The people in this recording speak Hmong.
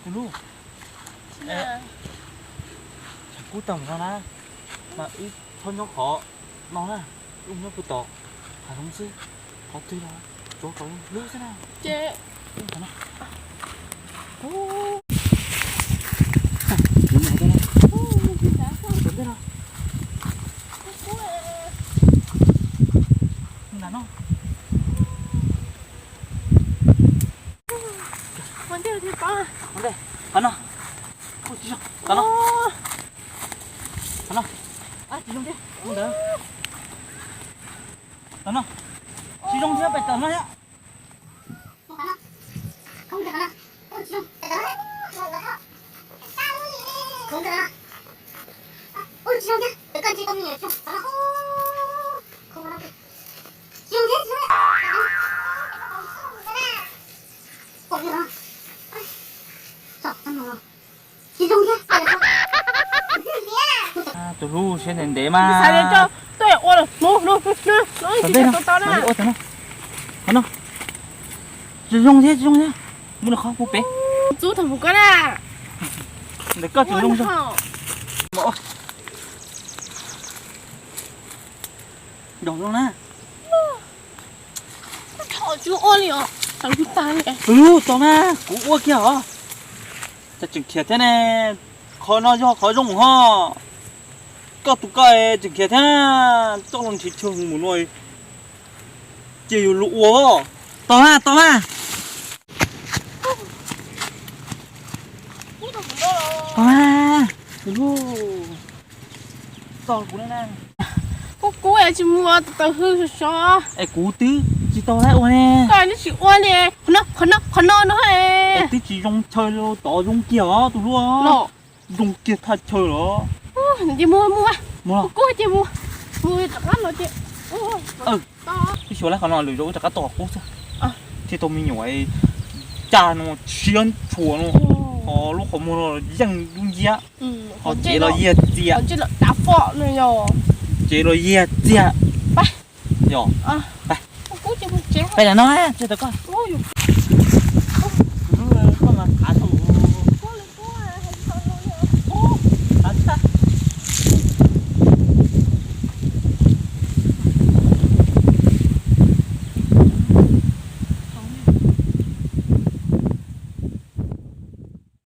Tus hlub, tsam kub tag mus no na, mas wb txhob nyob qhov no na, wb mus nyob puag tom hav zoov xwb, qhov twg los tsuav kom hlub xwb na. Ces Qhov no, qhov no, qhov no, tsis zoo thiab, mus ntawd. Qhov no, tsis zoo thiab, pem tom no thiab. Tus hlub siab ntev ntev mas. Tom ntej no, ua tom no. Qhov no, tsis zoo thiab, tsis zoo thiab. Muab nws qhov pub pem. Ntawm koj tsis zoo zoo. Nrog zoo na. Tus hlub, tos mas kuv ua kiag os. Tseem khiav thiab ne, qhov no yog qhov zoo ho. Koj tus koj tseem khiav thiab, coj los nrhiav chaw mus no, cia yus los ua. Tos mas, tos mas. Tos mas, tus hlub. Tos kuv na. Kuv kuv tsis mus, taw hwj sov. Es kuv twb tsis tau lab ua ne. Koj twb tsis ua li. Qhov no, qhov no, qhov no no. Es twb tsis zoo chaw los tod zoo kiag os tus hlub. Zoo kiag thaj chaw los. Ces mus, mus, kuv kuv ces mus, mus rov qab los ces. Wb xyuas lawm qhov no lwm zaus wb rov qab tuaj qhov qub xwb. Thiaj tau me nyuam caj no siab tshua no. Ho lub qhov muag no yeej dub nciab. Ho cev los yiag txias. Cev los yiag txias. Yog, pais no, tsis tau koj.